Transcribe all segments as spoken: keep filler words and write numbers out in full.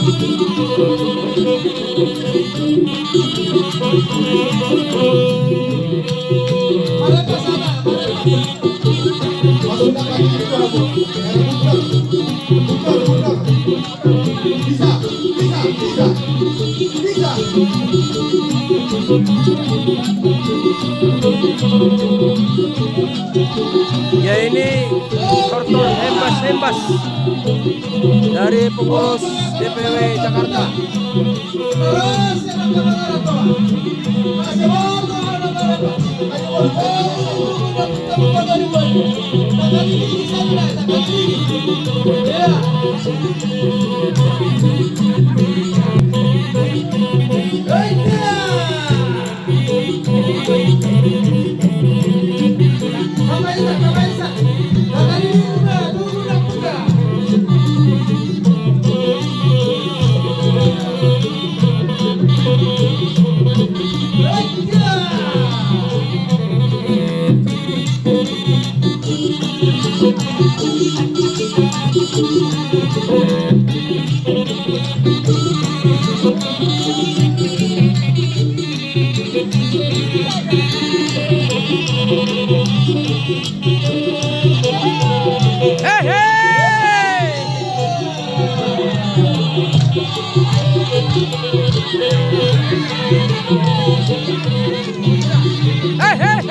Ya, ini tortor hembas-hembas dari pengurus D P W Jakarta. Hehe! Hehehe!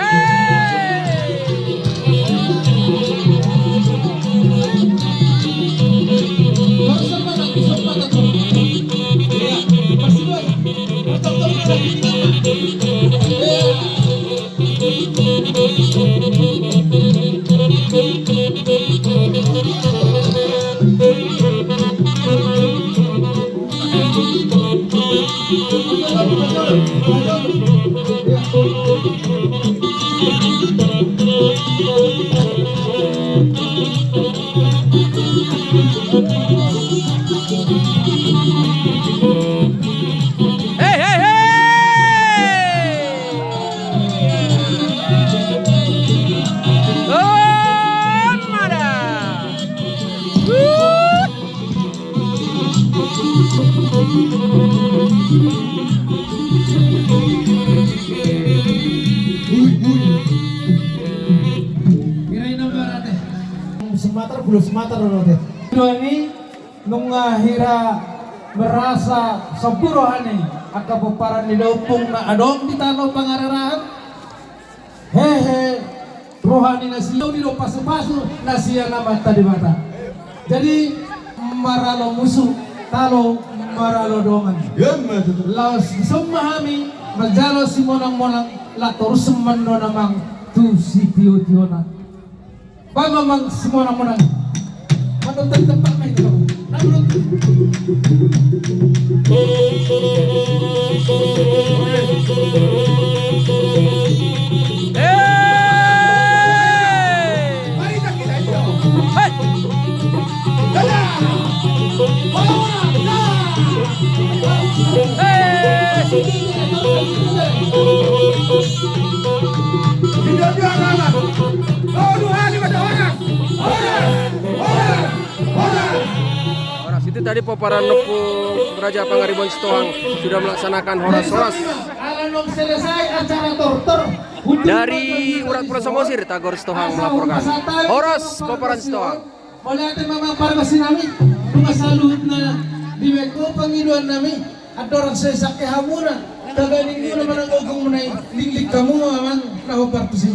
Hei, hei, hei! Oh, mada! Wuh! Ui, ui. Hira i na marate. Sumatera, Pulo Sumatera do te. Dua ni, nunga hira merasa sombu roha ni angka pomparan ni da Ompung na adong di tano Pangararahan. Hehe, roha ni nasida i do pasupasu na sian Amanta Debata. Jadi, maralo musu, talo maralo dongan. Laos dison ma hami manjalo simonangmonang, laos torus ma annon amang tu sitiotiona. Ba ma amang simonangmonang. Manonton tempat main tu. Horas, itu tadi pomparan ni Ompu Raja Pangaribuan Sitohang sudah melaksanakan horas-horas. Ala nunga selesai acara tortor. Dari Urat Pulau Samosir, Tagor Sitohang melaporkan. Horas, pomparan Sitohang. Mauliate ma amang pargonsi nami, nunga saluhutna dibaen ho pangidoan nami, andorang so isangke hamuna, taganingmuna manang gogonmuna i, linglingkon hamu ma amang na hombar tusi.